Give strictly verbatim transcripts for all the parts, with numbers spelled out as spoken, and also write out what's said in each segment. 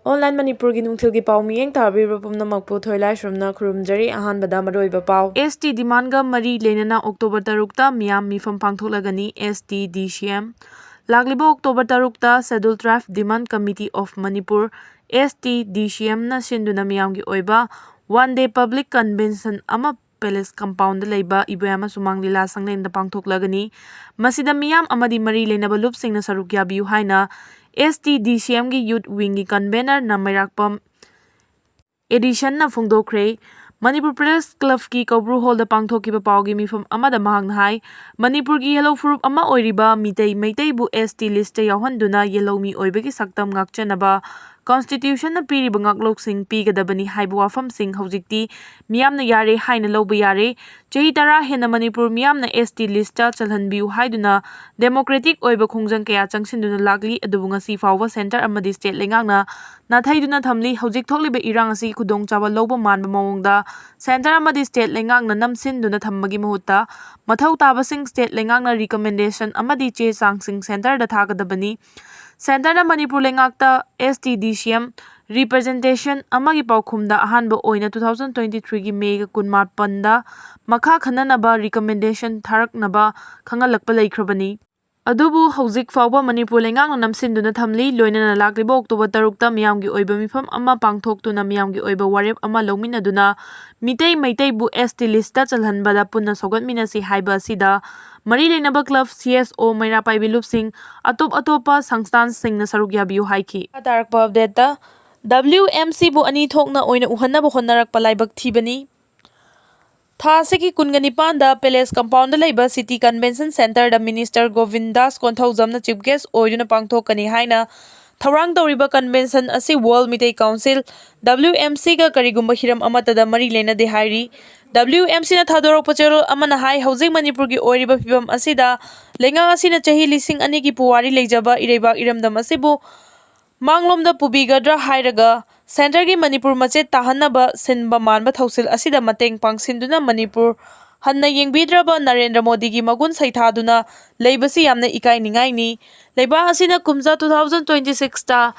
Online ꯃꯅꯤꯄꯨꯔꯒꯤ ꯅꯨꯡꯊꯤꯜꯒꯤ ꯄꯥꯎ ꯃꯤꯠꯌꯦꯡ ꯇꯥꯕꯤꯕ ꯄꯨꯝꯅꯃꯛꯄꯨ ꯊꯣꯏꯂꯥꯏꯁ꯭ꯔꯝꯅ ꯈꯨꯔꯨꯝꯖꯔꯤ꯫ ꯑꯍꯥꯟꯕꯗ ꯃꯔꯨꯑꯣꯏꯕ ꯄꯥꯎ꯫ ꯑꯦꯁ ꯇꯤ ꯗꯤꯃꯥꯟꯒ ꯃꯔꯤ ꯂꯩꯅꯅ ꯑꯣꯛꯇꯣꯕꯔ ꯇꯔꯨꯛꯇ ꯃꯤꯌꯥꯝ ꯃꯤꯐꯝ ꯄꯥꯡꯊꯣꯛꯂꯒꯅꯤ꯫ ꯑꯦꯁ ꯇꯤ ꯗꯤ ꯁꯤ ꯑꯦꯝ꯫ ꯂꯥꯛꯂꯤꯕ ꯑꯣꯛꯇꯣꯕꯔ ꯇꯔꯨꯛꯇ Scheduled Tribe Demand Committee of Manipur, S T D ꯁꯤ ꯑꯦꯝꯅ ꯁꯤꯟꯗꯨꯅ ꯃꯤꯌꯥꯝꯒꯤ ꯑꯣꯏꯕ one day public convention ꯑꯃ ꯄꯦꯂꯦꯁ ꯀꯝꯄꯥꯎꯟꯗ ꯂꯩꯕ ꯏꯕꯣꯌꯥꯏꯃ ꯁꯨꯃꯥꯡ ꯂꯤꯂꯥ ꯁꯪꯂꯦꯟꯗ ꯄꯥꯡꯊꯣꯛꯂꯒꯅꯤ꯫ ꯃꯁꯤꯗ ꯃꯤꯌꯥꯝ ꯑꯃꯗꯤ ꯃꯔꯤ ꯂꯩꯅꯕ ꯂꯨꯞꯁꯤꯡꯅ ꯁꯔꯨꯛ ꯌꯥꯕꯤꯌꯨ ꯍꯥꯏꯅ ꯑꯦꯁ ꯇꯤ ꯗꯤ ꯁꯤ ꯑꯦꯝꯒꯤ ꯌꯨꯠ ꯋꯤꯡꯒꯤ ꯀꯟꯚꯦꯅꯔ ꯅꯃꯩꯔꯥꯛꯄꯝ ꯑꯦꯗꯤꯁꯟꯅ ꯐꯣꯡꯗꯣꯛꯈ꯭ꯔꯦ꯫ ꯃꯅꯤꯄꯨꯔ ꯄ꯭ꯔꯦꯁ ꯀ꯭ꯂꯕꯀꯤ ꯀꯧꯕ꯭ꯔꯨ ꯍꯣꯜꯗ ꯄꯥꯡꯊꯣꯛꯈꯤꯕ ꯄꯥꯎꯒꯤ ꯃꯤꯐꯝ ꯑꯃꯗ ꯃꯍꯥꯛꯅ ꯍꯥꯏ, ꯃꯅꯤꯄꯨꯔꯒꯤ ꯌꯦꯜꯍꯧ ꯐꯨꯔꯨꯞ ꯑꯃ ꯑꯣꯏꯔꯤꯕ ꯃꯤꯇꯩ ꯃꯩꯇꯩꯕꯨ ꯑꯦꯁ ꯇꯤ ꯂꯤꯁꯇ ꯌꯥꯎꯍꯟꯗꯨꯅ ꯌꯦꯜꯍꯧꯃꯤ ꯑꯣꯏꯕꯒꯤ ꯁꯛꯇꯝ ꯉꯥꯛꯆꯅꯕ ꯀꯣꯟꯁꯇꯤꯇ꯭ꯌꯨꯁꯟꯅ ꯄꯤꯔꯤꯕ ꯉꯥꯛꯂꯧꯁꯤꯡ ꯄꯤꯒꯗꯕꯅꯤ ꯍꯥꯏꯕ ꯋꯥꯐꯝꯁꯤꯡ ꯍꯧꯖꯤꯛꯇꯤ ꯃꯤꯌꯥꯝꯅ ꯌꯥꯔꯦ ꯍꯥꯏꯅ ꯂꯧꯕ ꯌꯥꯔꯦ꯫ ꯆꯍꯤ ꯇꯔꯥ ꯍꯦꯟꯅ ꯃꯅꯤꯄꯨꯔ ꯃꯤꯌꯥꯝꯅ ꯑꯦꯁ ꯇꯤ ꯂꯤꯁꯇ ꯆꯜꯍꯟꯕꯤꯌꯨ ꯍꯥꯏꯗꯨꯅ ꯗꯦꯃꯣꯀ꯭ꯔꯦꯇꯤꯛ ꯑꯣꯏꯕ ꯈꯣꯡꯖꯪ ꯀꯌꯥ ꯆꯪꯁꯤꯟꯗꯨꯅ ꯂꯥꯛꯂꯤ, ꯑꯗꯨꯕꯨ ꯉꯁꯤ ꯐꯥꯎꯕ ꯁꯦꯟꯇꯔ ꯑꯃꯗꯤ ꯁ꯭ꯇꯦꯠ ꯂꯩꯉꯥꯛꯅ ꯅꯥꯊꯩꯗꯨꯅ ꯊꯝꯂꯤ꯫ ꯍꯧꯖꯤꯛ ꯊꯣꯛꯂꯤꯕ ꯏꯔꯥꯡ ꯑꯁꯤ ꯈꯨꯗꯣꯡꯆꯥꯕ ꯂꯧꯕ ꯃꯥꯟꯕ ꯃꯑꯣꯡꯗ ꯁꯦꯟꯇꯔ ꯑꯃꯗꯤ ꯁ꯭ꯇꯦꯠ ꯂꯩꯉꯥꯛꯅ ꯅꯝꯁꯤꯟꯗꯨꯅ ꯊꯝꯕꯒꯤ ꯃꯍꯨꯠꯇ ꯃꯊꯧ ꯇꯥꯕꯁꯤꯡ ꯁ꯭ꯇꯦꯠ ꯂꯩꯉꯥꯛꯅ ꯔꯤꯀꯃꯦꯟꯗꯦꯁꯟ ꯑꯃꯗꯤ ꯆꯦ ꯆꯥꯡꯁꯤꯡ ꯁꯦꯟꯇꯔꯗ ꯊꯥꯒꯗꯕꯅꯤ꯫ ꯁꯦꯟꯇꯔꯅ ꯃꯅꯤꯄꯨꯔ ꯂꯩꯉꯥꯛꯇ ꯑꯦꯁ ꯇꯤ ꯗꯤ ꯁꯤ ꯑꯦꯝ ꯔꯤꯄ꯭ꯔꯖꯦꯟꯇꯦꯁꯟ ꯑꯃꯒꯤ ꯄꯥꯎꯈꯨꯝꯗ ꯑꯍꯥꯟꯕ ꯑꯣꯏꯅ two thousand twenty threeꯒꯤ ꯃꯦꯒ ꯀꯨꯟꯃꯥꯄꯟꯗ ꯃꯈꯥ ꯈꯟꯅꯅꯕ ꯔꯤꯀꯃꯦꯟꯗꯦꯁꯟ ꯊꯥꯔꯛꯅꯕ ꯈꯪꯍꯜꯂꯛꯄ ꯂꯩꯈ꯭ꯔꯕꯅꯤ꯫ ꯑꯗꯨꯕꯨ ꯍꯧꯖꯤꯛ ꯐꯥꯎꯕ ꯃꯅꯤꯄꯨꯔ ꯂꯩꯉꯥꯛꯅ ꯅꯝꯁꯤꯟꯗꯨꯅ ꯊꯝꯂꯤ꯫ ꯂꯣꯏꯅꯅ ꯂꯥꯛꯂꯤꯕ ꯑꯣꯛꯇꯣꯕꯔ ꯇꯔꯨꯛꯇ ꯃꯤꯌꯥꯝꯒꯤ ꯑꯣꯏꯕ ꯃꯤꯐꯝ ꯑꯃ ꯄꯥꯡꯊꯣꯛꯇꯨꯅ ꯃꯤꯌꯥꯝꯒꯤ ꯑꯣꯏꯕ ꯋꯥꯔꯦꯞ ꯑꯃ ꯂꯧꯃꯤꯟꯅꯗꯨꯅ ꯃꯤꯇꯩ ꯃꯩꯇꯩꯕꯨ ꯑꯦꯁ ꯇꯤ ꯂꯤꯁꯇ ꯆꯜꯍꯟꯕꯗ ꯄꯨꯟꯅ ꯁꯧꯒꯠꯃꯤꯟꯅꯁꯤ ꯍꯥꯏꯕ ꯑꯁꯤꯗ ꯃꯔꯤ ꯂꯩꯅꯕ ꯀ꯭ꯂꯕ ꯁꯤ ꯑꯦꯁ ꯑꯣ, ꯃꯩꯔꯥ ꯄꯥꯏꯕꯤ ꯂꯨꯞꯁꯤꯡ, ꯑꯇꯣꯞ ꯑꯇꯣꯞꯄ ꯁꯪꯁꯊꯥꯟꯁꯤꯡꯅ ꯁꯔꯨꯛ ꯌꯥꯕꯤꯌꯨ ꯍꯥꯏꯈꯤ꯫ ꯇꯥꯔꯛꯄ ꯑꯞꯗꯦꯠꯇ, ꯗꯕ꯭ꯂꯤꯎ ꯑꯦꯝ ꯁꯤꯕꯨ ꯑꯅꯤ ꯊꯣꯛꯅ ꯑꯣꯏꯅ ꯎꯍꯟꯅꯕ ꯍꯣꯠꯅꯔꯛꯄ ꯂꯥꯏꯕꯛ ꯊꯤꯕꯅꯤ꯫ ꯊꯥ ꯑꯁꯤꯒꯤ ꯀꯨꯟꯒ ꯅꯤꯄꯥꯟꯗ ꯄꯦꯂꯦꯁ ꯀꯝꯄꯥꯎꯟꯗ ꯂꯩꯕ ꯁꯤꯇꯤ ꯀꯟꯚꯦꯟꯁꯟ ꯁꯦꯟꯇꯔꯗ ꯃꯤꯅꯤꯁꯇꯔ ꯒꯣꯕꯤꯟꯗꯥꯁ ꯀꯣꯟꯊꯧꯖꯝꯅ ꯆꯤꯐ ꯒꯦꯁ ꯑꯣꯏꯗꯨꯅ ꯄꯥꯡꯊꯣꯛꯀꯅꯤ ꯍꯥꯏꯅ ꯊꯧꯔꯥꯡ ꯇꯧꯔꯤꯕ ꯀꯟꯚꯦꯟꯁꯟ ꯑꯁꯤ world Meitei council, W M ꯁꯤꯒ ꯀꯔꯤꯒꯨꯝꯕ ꯍꯤꯔꯝ ꯑꯃꯠꯇꯗ ꯃꯔꯤ ꯂꯩꯅꯗꯦ ꯍꯥꯏꯔꯤ꯫ ꯗꯕ꯭ꯂꯤꯎ ꯑꯦꯝ ꯁꯤꯅ ꯊꯥꯗꯣꯔꯛꯄ ꯆꯦꯔꯣꯜ ꯑꯃꯅ ꯍꯥꯏ, ꯍꯧꯖꯤꯛ ꯃꯅꯤꯄꯨꯔꯒꯤ ꯑꯣꯏꯔꯤꯕ ꯐꯤꯕꯝ ꯑꯁꯤꯗ ꯂꯩꯉꯥꯛ ꯑꯁꯤꯅ ꯆꯍꯤ ꯂꯤꯁꯤꯡ ꯑꯅꯤꯒꯤ ꯄꯨꯋꯥꯔꯤ ꯂꯩꯖꯕ ꯏꯔꯩꯕꯥꯛ ꯏꯔꯝꯗꯝ ꯑꯁꯤꯕꯨ ꯃꯥꯡꯂꯣꯝꯗ ꯄꯨꯕꯤꯒꯗ꯭ꯔꯥ ꯍꯥꯏꯔꯒ ꯁꯦꯟꯇꯔꯒꯤ ꯃꯅꯤꯄꯨꯔ ꯃꯆꯦꯠ ꯇꯥꯍꯟꯅꯕ ꯁꯤꯟꯕ ꯃꯥꯟꯕ ꯊꯧꯁꯤꯜ ꯑꯁꯤꯗ ꯃꯇꯦꯡ ꯄꯥꯡꯁꯤꯟꯗꯨꯅ ꯃꯅꯤꯄꯨꯔ ꯍꯟꯅ ꯌꯦꯡꯕꯤꯗ꯭ꯔꯕ ꯅꯔꯦꯟꯗ꯭ꯔ ꯃꯣꯗꯤꯒꯤ ꯃꯒꯨꯟ ꯁꯩꯊꯥꯗꯨꯅ ꯂꯩꯕꯁꯤ ꯌꯥꯝꯅ ꯏꯀꯥꯏꯅꯤꯡꯉꯥꯏꯅꯤ꯫ ꯂꯩꯕꯥꯛ ꯑꯁꯤꯅ ꯀꯨꯝꯖꯥ two thousand twenty sixꯇ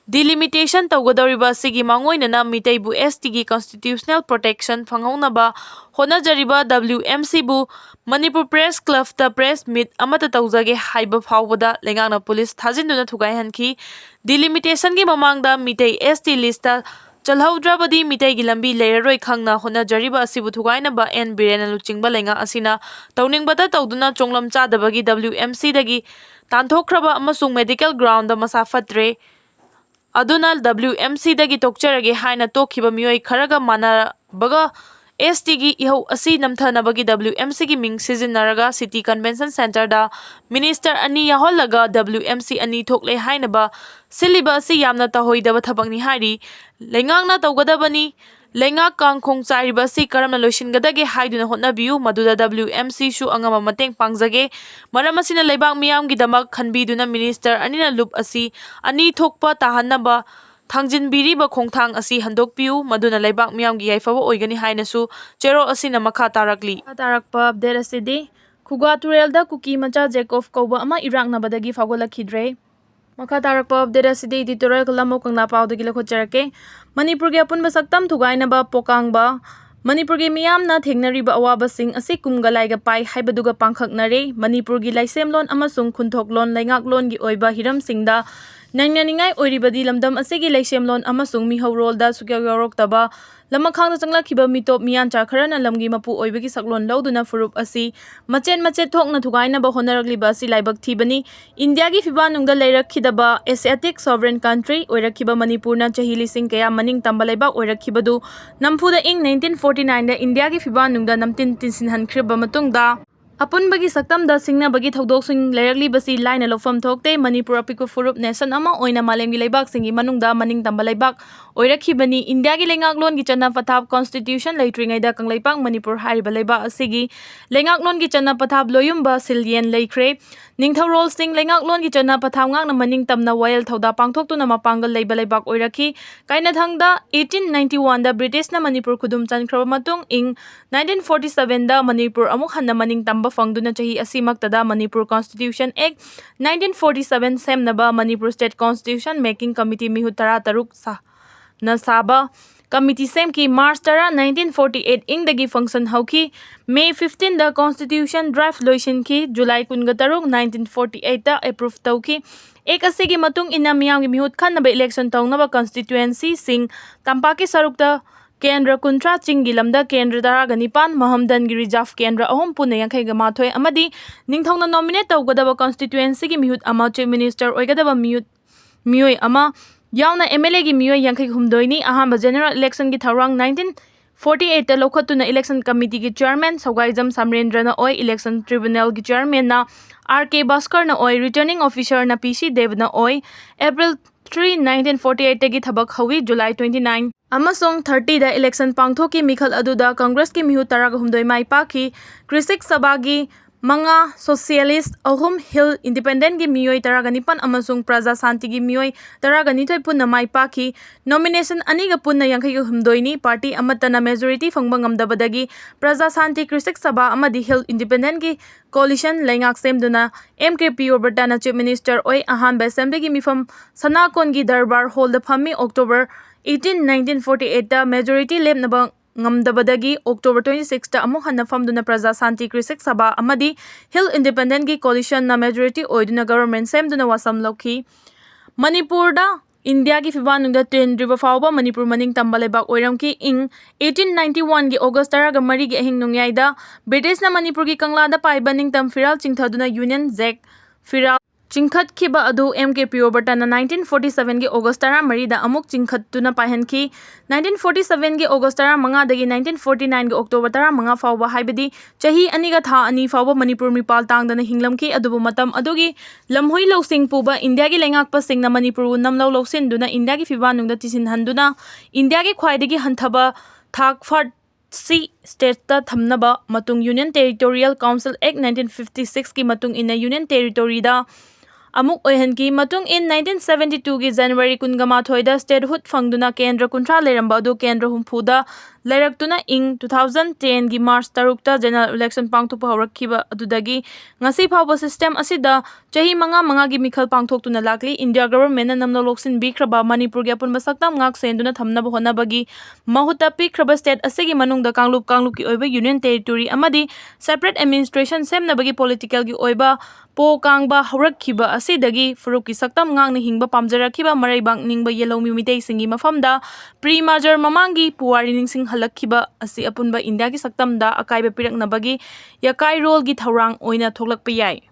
delimitation ꯇꯧꯒꯗꯧꯔꯤꯕ ꯑꯁꯤꯒꯤ ꯃꯥꯡꯑꯣꯏꯅꯅ ꯃꯤꯇꯩꯕꯨ S T ꯒꯤ constitutional protection ꯐꯪꯍꯧꯅꯕ ꯍꯣꯠꯅꯖꯔꯤꯕ W M C ꯕꯨ ꯃꯅꯤꯄꯨꯔ Press Club ꯇ press meet ꯑꯃꯠꯇ ꯇꯧꯖꯒꯦ ꯍꯥꯏꯕ ꯐꯥꯎꯕꯗ ꯂꯩꯉꯥꯛꯅ ꯄꯨꯂꯤꯁ ꯊꯥꯖꯤꯟꯗꯨꯅ ꯊꯨꯒꯥꯏꯍꯟꯈꯤ꯫ Delimitation ꯒꯤ ꯃꯃꯥꯡꯗ ꯃꯤꯇꯩ S T list ꯇ ꯆꯜꯍꯧꯗ꯭ꯔꯕꯗꯤ ꯃꯤꯇꯩꯒꯤ ꯂꯝꯕꯤ ꯂꯩꯔꯔꯣꯏ ꯈꯪꯅ ꯍꯣꯠꯅꯖꯔꯤꯕ ꯑꯁꯤꯕꯨ ꯊꯨꯒꯥꯏꯅꯕ N ꯕꯤꯔꯦꯟꯅ ꯂꯨꯆꯤꯡꯕ ꯂꯩꯉꯥꯛ ꯑꯁꯤꯅ ꯇꯧꯅꯤꯡꯕꯗ ꯇꯧꯗꯨꯅ ꯆꯣꯡꯂꯝ ꯆꯥꯗꯕꯒꯤ W M C ꯗꯒꯤ ꯇꯥꯟꯊꯣꯛꯈ꯭ꯔꯕ ꯑꯃꯁꯨꯡ medical ground ꯗ ꯃꯁꯥ ꯐꯠꯇ꯭ꯔꯦ꯫ ꯑꯗꯨꯅ W M C ꯗꯒꯤ ꯇꯣꯛꯆꯔꯒꯦ ꯍꯥꯏꯅ ꯇꯣꯛꯈꯤꯕ ꯃꯤꯑꯣꯏ ꯈꯔꯒ ꯃꯥꯟꯅꯕꯒ S T ꯒꯤ ꯏꯍꯧ ꯑꯁꯤ ꯅꯝꯊꯅꯕꯒꯤ W M C ꯒꯤ ꯃꯤꯡ ꯁꯤꯖꯤꯟꯅꯔꯒ City Convention Center ꯗ minister ꯑꯅꯤ ꯌꯥꯎꯍꯜꯂꯒ W M C ꯑꯅꯤ ꯊꯣꯛꯂꯦ ꯍꯥꯏꯅꯕ ꯁꯤꯜꯂꯤꯕ ꯑꯁꯤ ꯌꯥꯝꯅ ꯇꯧꯍꯩꯗꯕ ꯊꯕꯛꯅꯤ ꯍꯥꯏꯔꯤ꯫ ꯂꯩꯉꯥꯛꯅ ꯇꯧꯒꯗꯕꯅꯤ꯫ ꯂꯩꯉꯥꯛ ꯀꯥꯡꯈꯣꯡ ꯆꯥꯏꯔꯤꯕ ꯑꯁꯤ ꯀꯔꯝꯅ ꯂꯣꯏꯁꯤꯟꯒꯗꯒꯦ ꯍꯥꯏꯗꯨꯅ ꯍꯣꯠꯅꯕꯤꯌꯨ, ꯃꯗꯨꯗ W M C ꯁꯨ ꯑꯉꯝꯕ ꯃꯇꯦꯡ ꯄꯥꯡꯖꯒꯦ꯫ ꯃꯔꯝ ꯑꯁꯤꯅ ꯂꯩꯕꯥꯛ ꯃꯤꯌꯥꯝꯒꯤꯗꯃꯛ ꯈꯟꯕꯤꯗꯨꯅ minister ꯑꯅꯤꯅ ꯂꯨꯞ ꯑꯁꯤ ꯑꯅꯤ ꯊꯣꯛꯄ ꯇꯥꯍꯟꯅꯕ ꯊꯥꯡꯖꯤꯟꯕꯤꯔꯤꯕ ꯈꯣꯡꯊꯥꯡ ꯑꯁꯤ ꯍꯟꯗꯣꯛꯄꯤꯌꯨ, ꯃꯗꯨꯅ ꯂꯩꯕꯥꯛ ꯃꯤꯌꯥꯝꯒꯤ ꯌꯥꯏꯐꯕ ꯑꯣꯏꯒꯅꯤ ꯍꯥꯏꯅꯁꯨ ꯆꯦꯔꯣꯜ ꯑꯁꯤꯅ ꯃꯈꯥ ꯇꯥꯔꯛꯂꯤ꯫ ꯃꯈꯥ ꯇꯥꯔꯛꯄ update ꯑꯁꯤꯗꯤ ꯈꯨꯒꯥ ꯇꯨꯔꯦꯜꯗ ꯀꯨꯀꯤ ꯃꯆꯥ ꯖꯦꯀꯣꯕ ꯀꯧꯕ ꯑꯃ ꯏꯔꯥꯛꯅꯕꯗꯒꯤ ꯐꯥꯎꯒꯠꯂꯛꯈꯤꯗ꯭ꯔꯦ꯫ ꯃꯈꯥ ꯇꯥꯔꯛꯄ update ꯑꯁꯤꯗꯤ editorial ꯀꯂꯝ ꯑꯣꯛ ꯀꯪꯂꯥ ꯄꯥꯎꯗꯒꯤ ꯂꯧꯈꯠꯆꯔꯛꯀꯦ꯫ ꯃꯅꯤꯄꯨꯔꯒꯤ ꯑꯄꯨꯟꯕ ꯁꯛꯇꯝ ꯊꯨꯒꯥꯏꯅꯕ ꯄꯣꯀꯥꯡꯕ꯫ ꯃꯅꯤꯄꯨꯔꯒꯤ ꯃꯤꯌꯥꯝꯅ ꯊꯦꯡꯅꯔꯤꯕ ꯑꯋꯥꯕꯁꯤꯡ ꯑꯁꯤ ꯀꯨꯝꯒ ꯂꯥꯏꯒ ꯄꯥꯏ ꯍꯥꯏꯕꯗꯨꯒ ꯄꯥꯡꯈꯛꯅꯔꯦ꯫ ꯃꯅꯤꯄꯨꯔꯒꯤ ꯂꯥꯏꯁꯦꯝꯂꯣꯟ ꯑꯃꯁꯨꯡ ꯈꯨꯟꯊꯣꯛꯂꯣꯟ ꯂꯩꯉꯥꯛꯂꯣꯟꯒꯤ ꯑꯣꯏꯕ ꯍꯤꯔꯝꯁꯤꯡꯗ ꯅꯩꯅꯅꯤꯡꯉꯥꯏ ꯑꯣꯏꯔꯤꯕꯗꯤ ꯂꯝꯗꯝ ꯑꯁꯤꯒꯤ ꯂꯩꯁꯦꯝꯂꯣꯟ ꯑꯃꯁꯨꯡ ꯃꯤꯍꯧꯔꯣꯜꯗ ꯁꯨꯛꯌꯥꯎ ꯌꯥꯎꯔꯛꯇꯕ ꯂꯃꯈꯥꯡꯗ ꯆꯪꯂꯛꯈꯤꯕ ꯃꯤꯇꯣꯞ ꯃꯤꯌꯥꯟꯆꯥ ꯈꯔꯅ ꯂꯝꯒꯤ ꯃꯄꯨ ꯑꯣꯏꯕꯒꯤ ꯁꯛꯂꯣꯟ ꯂꯧꯗꯨꯅ ꯐꯨꯔꯨꯞ ꯑꯁꯤ ꯃꯆꯦꯠ ꯃꯆꯦꯠ ꯊꯣꯛꯅ ꯊꯨꯒꯥꯏꯅꯕ ꯍꯣꯠꯅꯔꯛꯂꯤꯕ ꯑꯁꯤ ꯂꯥꯏꯕꯛ ꯊꯤꯕꯅꯤ꯫ ꯏꯟꯗꯤꯌꯥꯒꯤ ꯐꯤꯕꯥꯟꯅꯨꯡꯗ ꯂꯩꯔꯛꯈꯤꯗꯕ Asiatic sovereign country ꯑꯣꯏꯔꯛꯈꯤꯕ ꯃꯅꯤꯄꯨꯔꯅ ꯆꯍꯤ ꯂꯤꯁꯤꯡ ꯀꯌꯥ ꯃꯅꯤꯡ ꯇꯝꯕ ꯂꯩꯕꯥꯛ ꯑꯣꯏꯔꯛꯈꯤꯕꯗꯨ ꯅꯝꯐꯨꯗ ꯏꯪ nineteen forty nine ꯗ ꯏꯟꯗꯤꯌꯥꯒꯤ ꯐꯤꯕꯥꯟꯅꯨꯡꯗ ꯅꯝꯇꯤꯟ ꯇꯤꯟꯁꯤꯟꯍꯟꯈ꯭ꯔꯕ ꯃꯇꯨꯡꯗ ꯑꯄꯨꯟꯕꯒꯤ ꯁꯛꯇꯝꯗ ꯁꯤꯡꯅꯕꯒꯤ ꯊꯧꯗꯣꯛꯁꯤꯡ ꯂꯩꯔꯛꯂꯤꯕꯁꯤ ꯂꯥꯏꯅ ꯂꯧꯐꯝ ꯊꯣꯛꯇꯦ꯫ ꯃꯅꯤꯄꯨꯔ ꯑꯄꯤꯛꯄ ꯐꯨꯔꯨꯞ nation ꯑꯃ ꯑꯣꯏꯅ ꯃꯥꯂꯦꯝꯒꯤ ꯂꯩꯕꯥꯛꯁꯤꯡꯒꯤ ꯃꯅꯨꯡꯗ ꯃꯅꯤꯡ ꯇꯝꯕ ꯂꯩꯕꯥꯛ ꯑꯣꯏꯔꯛꯈꯤꯕꯅꯤ꯫ ꯏꯟꯗꯤꯌꯥꯒꯤ ꯂꯩꯉꯥꯛꯂꯣꯟꯒꯤ ꯆꯠꯅ ꯄꯊꯥꯞ constitution ꯂꯩꯇ꯭ꯔꯤꯉꯩꯗ ꯀꯪꯂꯩꯄꯥꯛ ꯃꯅꯤꯄꯨꯔ ꯍꯥꯏꯔꯤꯕ ꯂꯩꯕꯥꯛ ꯑꯁꯤꯒꯤ ꯂꯩꯉꯥꯛꯂꯣꯟꯒꯤ ꯆꯠꯅ ꯄꯊꯥꯞ ꯂꯣꯌꯨꯝꯕ ꯁꯤꯜꯌꯦꯟ ꯂꯩꯈ꯭ꯔꯦ꯫ ꯅꯤꯡꯊꯧꯔꯣꯜꯁꯤꯡ ꯂꯩꯉꯥꯛꯂꯣꯟꯒꯤ ꯆꯠꯅ ꯄꯊꯥꯞ ꯉꯥꯛꯅ ꯃꯅꯤꯡ ꯇꯝꯅ ꯋꯥꯌꯦꯜ ꯊꯧꯗꯥ ꯄꯥꯡꯊꯣꯛꯇꯨꯅ ꯃꯄꯥꯡꯒꯜ ꯂꯩꯕ ꯂꯩꯕꯥꯛ ꯑꯣꯏꯔꯛꯈꯤ꯫ ꯀꯥꯏꯅꯊꯪꯗ eighteen ninety one ꯗ ꯕ꯭ꯔꯤꯇꯤꯁꯅ ꯃꯅꯤꯄꯨꯔ ꯈꯨꯗꯨꯝ ꯆꯟꯈ꯭ꯔꯕ ꯃꯇꯨꯡ ꯏꯪ nineteen forty seven ꯗ ꯃꯅꯤꯄꯨꯔ ꯑꯃꯨꯛ ꯍꯟꯅ ꯃꯅꯤꯡ ꯇꯝꯕ ꯐꯪꯗꯨꯅ ꯆꯍꯤ ꯑꯁꯤꯃꯛꯇꯗ Manipur Constitution Act nineteen forty seven ꯁꯦꯝꯅꯕ Manipur State Constitution Making Committee ꯃꯤꯍꯨꯠ ꯇꯔꯥꯇꯔꯨꯛ ꯁꯥ-, ꯅ ꯁꯥꯕ committee ꯁꯦꯝꯈꯤ꯫ March ꯇꯔꯥ, nineteen forty eight ꯏꯪꯗꯒꯤ function ꯍꯧꯈꯤ꯫ May fifteen ꯗ constitution draft ꯂꯣꯏꯁꯤꯟꯈꯤ꯫ July ꯀꯨꯟꯒ ꯇꯔꯨꯛ, nineteen forty eight ꯇ approve ꯇꯧꯈꯤ꯫ Act ꯑꯁꯤꯒꯤ ꯃꯇꯨꯡ ꯏꯟꯅ ꯃꯤꯌꯥꯝꯒꯤ ꯃꯤꯍꯨꯠ ꯈꯟꯅꯕ election ꯇꯧꯅꯕ constituency ꯁꯤꯡ ꯇꯝꯄꯥꯛꯀꯤ ꯁꯔꯨꯛꯇ ꯀꯦꯟꯗ꯭ꯔ ꯀꯨꯟꯊ꯭ꯔꯥ, ꯆꯤꯡꯒꯤ ꯂꯝꯗ ꯀꯦꯟꯗ꯭ꯔ ꯇꯔꯥꯒ ꯅꯤꯄꯥꯟ, ꯃꯍꯝꯗꯟꯒꯤ reserve ꯀꯦꯟꯗ꯭ꯔ ꯑꯍꯨꯝ, ꯄꯨꯟꯅ ꯌꯥꯡꯈꯩꯒ ꯃꯥꯊꯣꯏ ꯑꯃꯗꯤ ꯅꯤꯡꯊꯧꯅ nominate ꯇꯧꯒꯗꯕ constituency ꯒꯤ ꯃꯤꯍꯨꯠ ꯑꯃ, Chief Minister ꯑꯣꯏꯒꯗꯕ ꯃꯤꯍꯨꯠ, ꯃꯤꯑꯣꯏ ꯑꯃ ꯌꯥꯎꯅ M L A ꯒꯤ ꯃꯤꯑꯣꯏ ꯌꯥꯡꯈꯩ ꯍꯨꯝꯗꯣꯏꯅꯤ꯫ ꯑꯍꯥꯟꯕ general election ꯒꯤ ꯊꯧꯔꯥꯡ nineteen forty eight ꯇ ꯂꯧꯈꯠꯇꯨꯅ election committee ꯒꯤ chairman ꯁꯧꯒꯥꯏꯖꯝ ꯁꯝꯔꯦꯟꯗ꯭ꯔꯅ ꯑꯣꯏ, election tribunal ꯒꯤ chairman ꯅ R K ꯚꯥꯁꯀꯔꯅ ꯑꯣꯏ, returning officer ꯅ P C ꯗꯦꯕꯅ ꯑꯣꯏ꯫ April three, nineteen forty eight ꯇꯒꯤ ꯊꯕꯛ ꯍꯧꯏ꯫ July twenty nine ꯑꯃꯁꯨꯡ thirty ꯗ election ꯄꯥꯡꯊꯣꯛꯈꯤ꯫ ꯃꯤꯈꯜ ꯑꯗꯨꯗ Congress ꯀꯤ ꯃꯤꯍꯨꯠ ꯇꯔꯥꯒ ꯍꯨꯝꯗꯣꯏ ꯃꯥꯏ ꯄꯥꯛꯈꯤ꯫ ꯀ꯭ꯔꯤꯁꯤꯛ ꯁꯚꯥꯒꯤ ꯃꯉꯥ, Socialist ꯑꯍꯨꯝ, Hill Independent ꯒꯤ ꯃꯤꯑꯣꯏ ꯇꯔꯥꯒ ꯅꯤꯄꯥꯟ ꯑꯃꯁꯨꯡ ꯄ꯭ꯔꯖꯥ ꯁꯥꯟꯇꯤꯒꯤ ꯃꯤꯑꯣꯏ ꯇꯔꯥꯒ ꯅꯤꯊꯣꯏ ꯄꯨꯟꯅ ꯃꯥꯏ ꯄꯥꯛꯈꯤ꯫ Nomination ꯑꯅꯤꯒ ꯄꯨꯟꯅ ꯌꯥꯡꯈꯩꯒ ꯍꯨꯝꯗꯣꯏꯅꯤ꯫ Party ꯑꯃꯠꯇꯅ majority ꯐꯪꯕ ꯉꯝꯗꯕꯗꯒꯤ ꯄ꯭ꯔꯖꯥ ꯁꯥꯟꯇꯤ, ꯀ꯭ꯔꯤꯁꯤꯛ ꯁꯚꯥ ꯑꯃꯗꯤ Hill Independent ꯒꯤ coalition ꯂꯩꯉꯥꯛ ꯁꯦꯝꯗꯨꯅ M K ꯄ꯭ꯔꯤꯌꯣꯕ꯭ꯔꯇꯥꯅ Chief Minister ꯑꯣꯏ꯫ ꯑꯍꯥꯟꯕ assembly ꯒꯤ ꯃꯤꯐꯝ ꯁꯅꯥꯀꯣꯟꯒꯤ ꯗꯔꯕꯥꯔ hall ꯗ ꯐꯝꯃꯤ꯫ October eighteen, nineteen forty eight ꯇ majority ꯂꯦꯞꯅꯕ ꯉꯝꯗꯕꯗꯒꯤ October twenty six ꯇ ꯑꯃꯨꯛ ꯍꯟꯅ ꯐꯝꯗꯨꯅ ꯄ꯭ꯔꯖꯥ ꯁꯥꯟꯇꯤ, ꯀ꯭ꯔꯤꯁꯤꯛ ꯁꯚꯥ ꯑꯃꯗꯤ Hill Independent ꯒꯤ coalition ꯅ majority ꯑꯣꯏꯗꯨꯅ government ꯁꯦꯝꯗꯨꯅ ꯋꯥꯁꯝ ꯂꯧꯈꯤ꯫ ꯃꯅꯤꯄꯨꯔꯗ ꯏꯟꯗꯤꯌꯥꯒꯤ ꯐꯤꯕꯥꯟꯅꯨꯡꯗ ꯇꯤꯟꯗ꯭ꯔꯤꯕ ꯐꯥꯎꯕ ꯃꯅꯤꯄꯨꯔ ꯃꯅꯤꯡ ꯇꯝꯕ ꯂꯩꯕꯥꯛ ꯑꯣꯏꯔꯝꯈꯤ꯫ ꯏꯪ eighteen ninety one ꯒꯤ August ꯇꯔꯥꯒ ꯃꯔꯤꯒꯤ ꯑꯍꯤꯡ ꯅꯣꯡꯌꯥꯏꯗ ꯕ꯭ꯔꯤꯇꯤꯁꯅ ꯃꯅꯤꯄꯨꯔꯒꯤ ꯀꯪꯂꯥꯗ ꯄꯥꯏꯕ ꯅꯤꯡꯇꯝ ꯐꯤꯔꯥꯜ ꯆꯤꯡꯊꯗꯨꯅ Union Jack ꯐꯤꯔꯥꯜ ꯆꯤꯡꯈꯠꯈꯤꯕ ꯑꯗꯨ M K ꯄ꯭ꯔꯤꯌꯣꯕ꯭ꯔꯇꯅ nineteen forty seven ꯒꯤ August ꯇꯔꯥꯃꯔꯤꯗ ꯑꯃꯨꯛ ꯆꯤꯡꯈꯠꯇꯨꯅ ꯄꯥꯏꯍꯟꯈꯤ꯫ Nineteen forty seven ꯒꯤ August ꯇꯔꯥꯃꯉꯥꯗꯒꯤ nineteen forty nine ꯒꯤ October ꯇꯔꯥꯃꯉꯥ ꯐꯥꯎꯕ, ꯍꯥꯏꯕꯗꯤ ꯆꯍꯤ ꯑꯅꯤꯒ ꯊꯥ ꯑꯅꯤ ꯐꯥꯎꯕ ꯃꯅꯤꯄꯨꯔ ꯃꯤꯄꯥꯜ ꯇꯥꯡꯗꯅ ꯍꯤꯡꯂꯝꯈꯤ꯫ ꯑꯗꯨꯕꯨ ꯃꯇꯝ ꯑꯗꯨꯒꯤ ꯂꯝꯍꯨꯏ ꯂꯧꯁꯤꯡ ꯄꯨꯕ ꯏꯟꯗꯤꯌꯥꯒꯤ ꯂꯩꯉꯥꯛꯄꯁꯤꯡꯅ ꯃꯅꯤꯄꯨꯔꯕꯨ ꯅꯝꯂꯧ ꯂꯧꯁꯤꯟꯗꯨꯅ ꯏꯟꯗꯤꯌꯥꯒꯤ ꯐꯤꯕꯥꯟꯅꯨꯡꯗ ꯇꯤꯁꯤꯟꯍꯟꯗꯨꯅ ꯏꯟꯗꯤꯌꯥꯒꯤ ꯈ꯭ꯋꯥꯏꯗꯒꯤ ꯍꯟꯊꯕ ꯊꯥꯛ first status ꯇ ꯊꯝꯅꯕ ꯃꯇꯨꯡ Union Territorial Council Act nineteen fifty six ꯀꯤ ꯃꯇꯨꯡ ꯏꯟꯅ Union Territory ꯗ ꯑꯃꯨꯛ ꯑꯣꯏꯍꯟꯈꯤ꯫ ꯃꯇꯨꯡ ꯏꯟ nineteen seventy two ꯒꯤ January ꯀꯨꯟꯒ ꯃꯥꯊꯣꯏꯗ statehood ꯐꯪꯗꯨꯅ ꯀꯦꯟꯗ꯭ꯔ ꯀꯨꯟꯊ꯭ꯔꯥ ꯂꯩꯔꯝꯕ ꯑꯗꯨ ꯀꯦꯟꯗ꯭ꯔ ꯍꯨꯝꯐꯨꯗ ꯂꯩꯔꯛꯇꯨꯅ ꯏꯪ two thousand ten ꯒꯤ March ꯇꯔꯨꯛꯇ general election ꯄꯥꯡꯊꯣꯛꯄ ꯍꯧꯔꯛꯈꯤꯕ ꯑꯗꯨꯗꯒꯤ ꯉꯁꯤ ꯐꯥꯎꯕ system ꯑꯁꯤꯗ ꯆꯍꯤ ꯃꯉꯥ ꯃꯉꯥꯒꯤ ꯃꯤꯈꯜ ꯄꯥꯡꯊꯣꯛꯇꯨꯅ ꯂꯥꯛꯂꯤ꯫ India government ꯅ ꯅꯝꯅ ꯂꯧꯁꯤꯟꯕꯤꯈ꯭ꯔꯕ ꯃꯅꯤꯄꯨꯔꯒꯤ ꯑꯄꯨꯟꯕ ꯁꯛꯇꯝ ꯉꯥꯛ ꯁꯦꯟꯗꯨꯅ ꯊꯝꯅꯕ ꯍꯣꯠꯅꯕꯒꯤ ꯃꯍꯨꯠꯇ ꯄꯤꯛꯈ꯭ꯔꯕ state ꯑꯁꯤꯒꯤ ꯃꯅꯨꯡꯗ ꯀꯥꯡꯂꯨꯞ ꯀꯥꯡꯂꯨꯞꯀꯤ ꯑꯣꯏꯕ union territory ꯑꯃꯗꯤ separate administration ꯁꯦꯝꯅꯕꯒꯤ political ꯒꯤ ꯑꯣꯏꯕ ꯄꯣ ꯀꯥꯡꯕ ꯍꯧꯔꯛꯈꯤꯕ ꯑꯁꯤꯗꯒꯤ ꯐꯨꯔꯨꯞꯀꯤ ꯁꯛꯇꯝ ꯉꯥꯛꯅ ꯍꯤꯡꯕ ꯄꯥꯝꯖꯔꯛꯈꯤꯕ ꯃꯔꯩꯕꯥꯛ ꯅꯤꯡꯕ ꯌꯦꯜꯍꯧꯃꯤ ꯃꯤꯇꯩꯁꯤꯡꯒꯤ ꯃꯐꯝꯗ pre merger ꯃꯃꯥꯡꯒꯤ ꯄꯨꯋꯥꯔꯤ ꯅꯤꯡꯁꯤꯡꯍꯜꯂꯛꯈꯤꯕ ꯑꯁꯤ ꯑꯄꯨꯟꯕ ꯏꯟꯗꯤꯌꯥꯒꯤ ꯁꯛꯇꯝꯗ ꯑꯀꯥꯏꯕ ꯄꯤꯔꯛꯅꯕꯒꯤ ꯌꯥꯀꯥꯏꯔꯣꯜꯒꯤ ꯊꯧꯔꯥꯡ ꯑꯣꯏꯅ ꯊꯣꯛꯂꯛꯄ ꯌꯥꯏ꯫